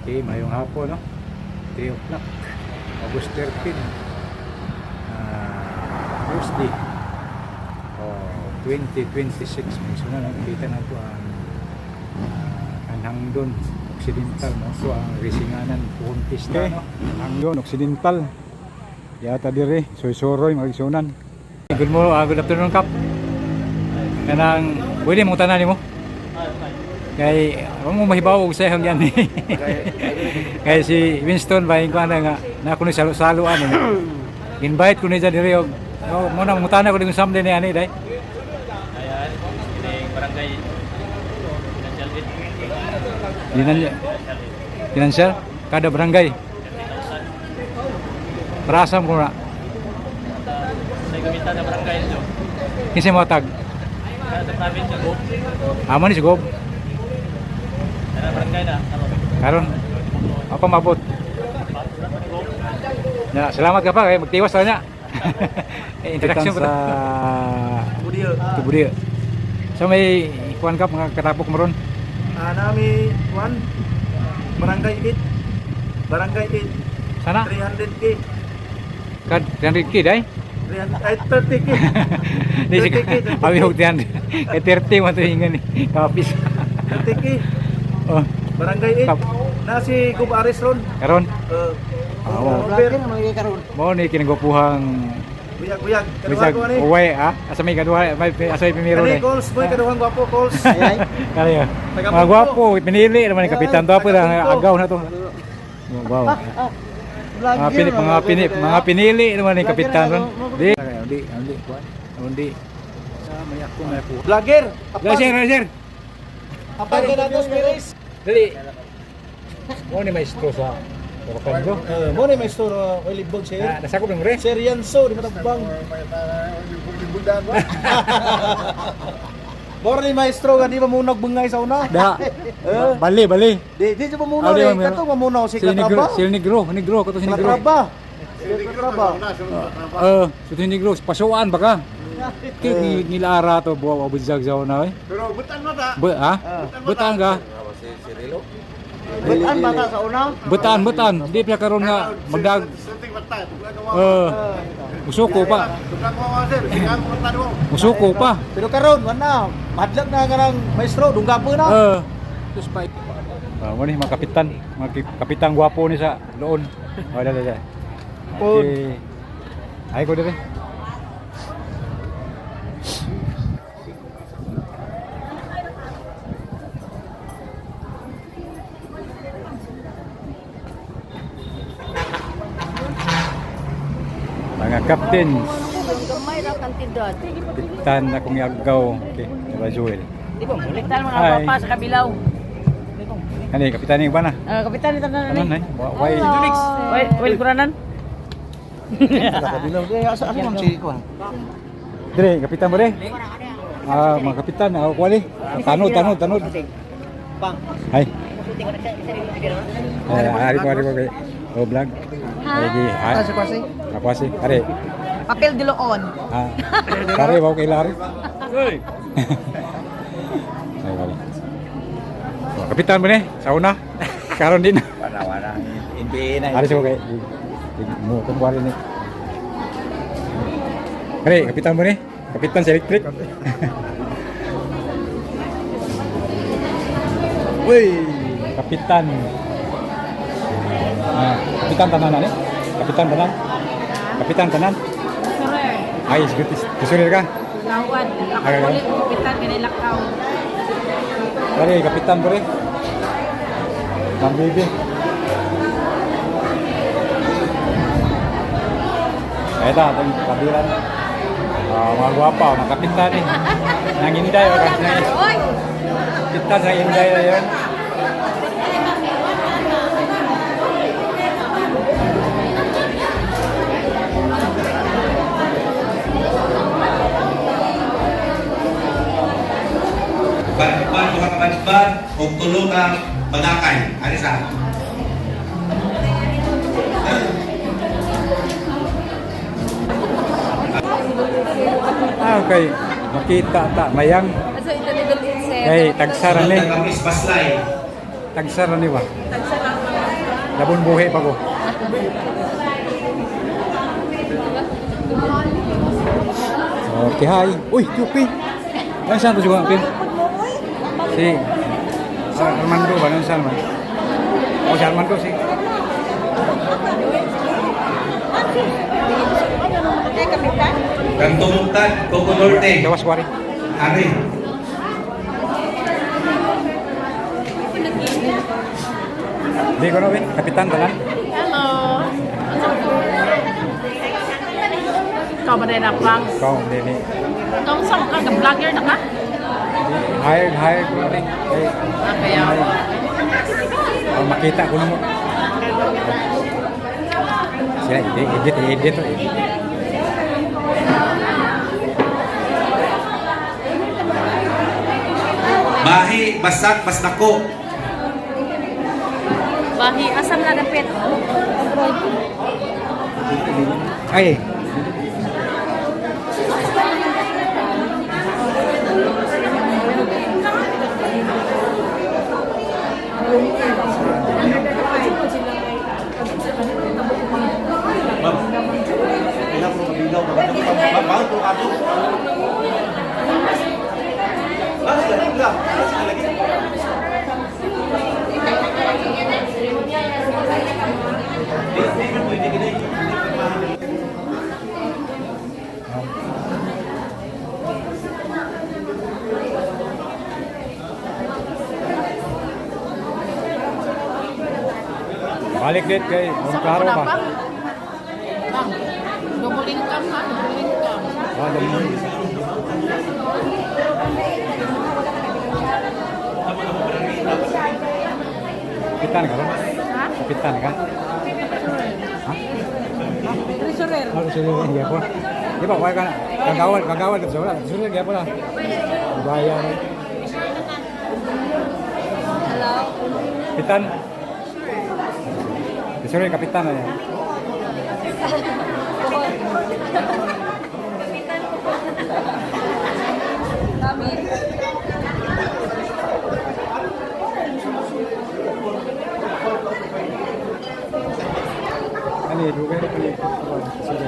Okay, mayong hapon, no? 3 o'clock, August 13. Tuesday. Oh, 2026. So na, no? Kita na ito ang Anhangdon Occidental, no? So ang Risinganan Contest, okay. No? Anhangdon Occidental. Yata dire, soy-soroy, magisunan. Good morning, good afternoon, Kap. Kanang, pwede mong tanan nimo? Kay, wa mo mahibaw og sayang yan. Kay si Winston ba ko ana nga na ko ni salo-salo ano. Invite ko ni dyan dire og oh, mo na mangutana ko ding someday ni ani day. Ayan, kining barangay financial aid. Financial Financial aid. Financial kada barangay. 30,000. Parasam ko na. Sa gamitan na barangay nyo. Kinsa mo tag? Sa province sa Gob. Amo ni si Gob. Sana barangay na. Karon. Karon apa mabot. Na, salamat ka pa kay magtiwas ta niya. Eh, interaction sa Budiyo. Tubudio. So may kuan ka mga katapok mo ron. Nami one Barangay 8. Barangay 8. Sana 300K. kad 300K day. 300, ay, 30K. Di si 30K, 30K. Abi og 300. Kay 30 man to hingan ni kapis. 30K. Oh, Barangay 8. Kap. Na si Gub Aris ron. Karon Uh, Ah, Robert. mo ni kinagwapuhang Buyag-buyag. Kaduha bisag ko ani. uway ah. Asa may kaduha may asa may primero Kani ni. calls boy kaduhang gwapo calls. Kaya Taga mga Bungko. gwapo pinili naman ni kapitan to pa Taga Bungko. agaw na to. Wow. Mga pinili naman ni kapitan ron. Di di di kuan. Undi. Sa may ako may ako. Vlogger. Dali, sir, dali, sir. Apang Donatos Perez. Dali. Mo ni maestro sa Barakanjo. Mo ni maestro kay Libog sir. Na nasakop ng re. Sir Yanso di matabang. Bor ni maestro nga di mamunog bungay sa una. Da. Bali, bali. Di di siya mamunaw Ah, di eh. mamunaw. Kato mamunaw si Si Negro, Katraba. si Negro, Negro kato si Negro. Katraba. Si Katraba. Eh, si Negro pasuan baka. Kay nilara to buwa budzag sa una eh. Pero butan mata. Ba, ha? Butan ka? Butan bata sa una. Butan, butan. Di pa karon nga magdag Something mata. Tugla ka eh musuko pa. Tugla ka wa sir. Singang mata mo. Musuko pa. Pero karon wala. Madlag na karang maestro dunggapo na. Eh, terus pa. Ah, mo ni mga kapitan, mga kapitan gwapo ni sa loon. Oh, dali, dali. Okay. Ay ko dire. Mga captains, Gamay ra kantidad. kapitan akong yagaw. Okay, diba Joel? Kapitan mga Hi. papa sa kabilaw. Ano, kapitan yung ba na? Ah, kapitan ito na Ano na? Why? Well, well kuranan. Kabilaw di asa asa man si kuan. Dire, kapitan mo re. Ah, mga kapitan, ako kuwali. Tanod, tanod, tanod. Hay. Ay, ari ko, ari ko kay. Oh, vlog. Ay, di. Hi. Ako si. Ari. Papel de Loon. Ah. Pare, wow kay Larry. Ay, bali. Oh, kapitan mo ni, sa una. Karon din. Wala, wala. NBA na. Ari sa kay. Mo ko kuwali ni. Ari, kapitan mo ni. Kapitan sa electric. Uy, kapitan. Ah, kapitan tanan ani? Kapitan tanan. Kapitan tanan. Ay, siguro tisulir ka. Lawad. Ako Ay, ay. ulit kapitan kanay lakaw. Ari, kapitan ko rin. Ma'am baby. Ito, itong kabilan. Ah, mga gwapa, mga kapitan eh. Nang Inday, o kasi Oy! kapitan sa Inday na yun. Ban, duha ka banban o tulo ka bagakay. Ari sa. Ah, okay. Makita ta, mayang. Asa ito ni Dalin sir. Kay, tagsaran Sunod ni. na kamis baslay. Tagsaran ni ba? Tagsaran. Labon buhi pa ko. Okay, hi. Uy, Yupi. Ano saan to siguro, Pin? Si Armando ba? Ano saan man? O, si Armando, si. Okay, kapitan. Kantumugtad, Coco Norte. Gawas kwari. Ari. Di ko na, be. Kapitan talan. Hello. Ikaw ba na pang? Ikaw, hindi. Ikaw sa ka vlogger na ka? Hired, hired ko na rin. Eh, Ah, kaya. oh, makita ko na mo. Sila, edit, edit, edit. Edit. Bahi, Basak, Basnako. Bahi, asam na dapit. Ay. Ma'am, ilang ko mabigaw. Ma'am, bakit po kato? Ma'am, sila lang. Sila lagi. Di, di man pwede kinay. Balik dit kay ang klaro Sa pa. pang? Bang, double income ha, double income. Ah, dali. Kapitan ka ba? Ha? Kapitan ka? Ha? Treasurer. Ah, sige, sige po. Di ba, wala ka na. Kagawal, kagawal. Sa wala. Sige, sige po na. Bayan. Hello. Kapitan. Sorry, kapitan na yan. Kami. Ano yun? Lugar ko yun. Sige.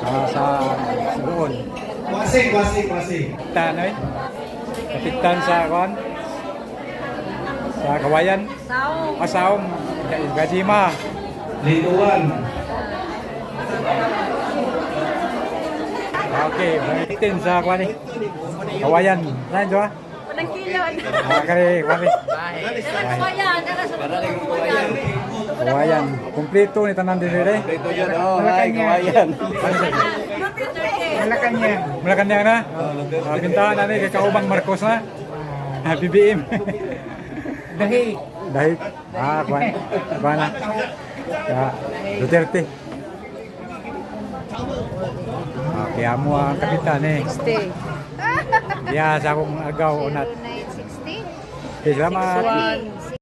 Ah, sa doon. Kwasi, kwasi, kwasi. Kapitan, eh. Kapitan sa kwan. Sa Kawayan. Saong. Asaom. Gajima. Lituan. Okay, kapitan sa kwan eh. Kawayan. Saan ito ah? Panangkilon. Ah, kare, kare. Kawayan, ara sa kawayan. Kawayan. Kompleto ni tanan din eh. Ito yun, oh, hi, kawayan. Duterte. Malacanang na. Ah, bintahan na ni kay Kaubang Marcos na. Ah, BBM. Dahi. Dahi. Ah, kwan. Kwan na. Ah, Duterte. Ah, kaya mo ang kapitan eh. Stay. Ya, sa akong agaw unat. 0960 Okay, salamat. 1,